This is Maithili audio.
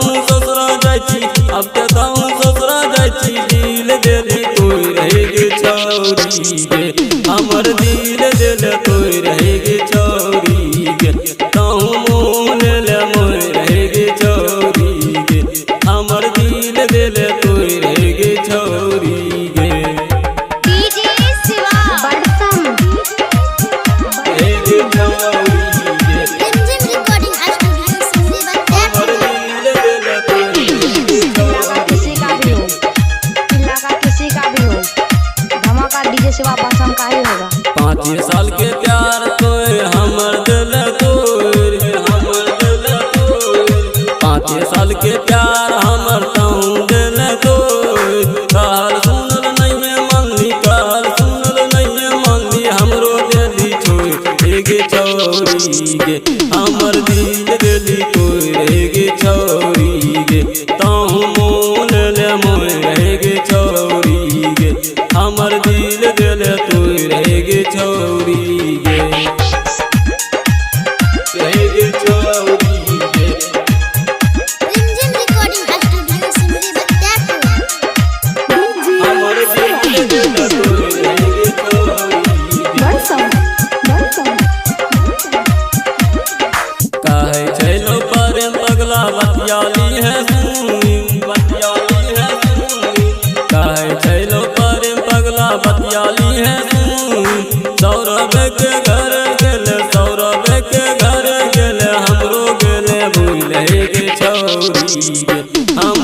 ताहू ससुरा जाइ छी, अब ते ताहू ससुरा जाइ छी। दिल देली तोय रहे गे छौरी गे, हमर दिल देले तोय रहे गे छौरी गे। ताहू मोह लेले मोय रहे गे छौरी गे, हमर दिल देले तोय रहे गे छौरी गे। डीजे शिवा बरसम। रहे गे छौरी गे। रिमझिम रिकॉर्डिंग स्टूडियो, सिमरी हमर बख्तियारपुर। दिल देले तोय रहे गे इलाका छौरी किसी का भी गे। हो, इलाका किसी का भी हो, धमाका डीजे शिवा बरसम का ही होगा। 5 साल के प्यार तोय हमर दिल तोर, हमर दिल तोर। 5 साल के प्यार हमर तहूँ दिल तोर। कहल सुनल नहीं मानली, कहल सुनल नहीं मानली, हमरो देली छोड़ गे छौरी गे। हमर दिल देली तोर गे छौरी गे। तहूँ मोल ले मोर गे छौरी गे, हमर दिल दिल तोर गे छौरी गे, गे छौरी गे। रिमझिम रिकॉर्डिंग स्टूडियो, सिमरी बख्तियारपुर। हमर दिल दिल तोर गे छौरी गे। बरसम, बरसम। कहै छै लो प्रेम पगला बतियाली है सुनी, बतियाली है सुनी। कहै छै लो प्रेम पगला बतियाली है सुनी। सौरभ के घर गेल, सौरभ के घर गेल, हमरो गेल भूल गे छौरी गे। हम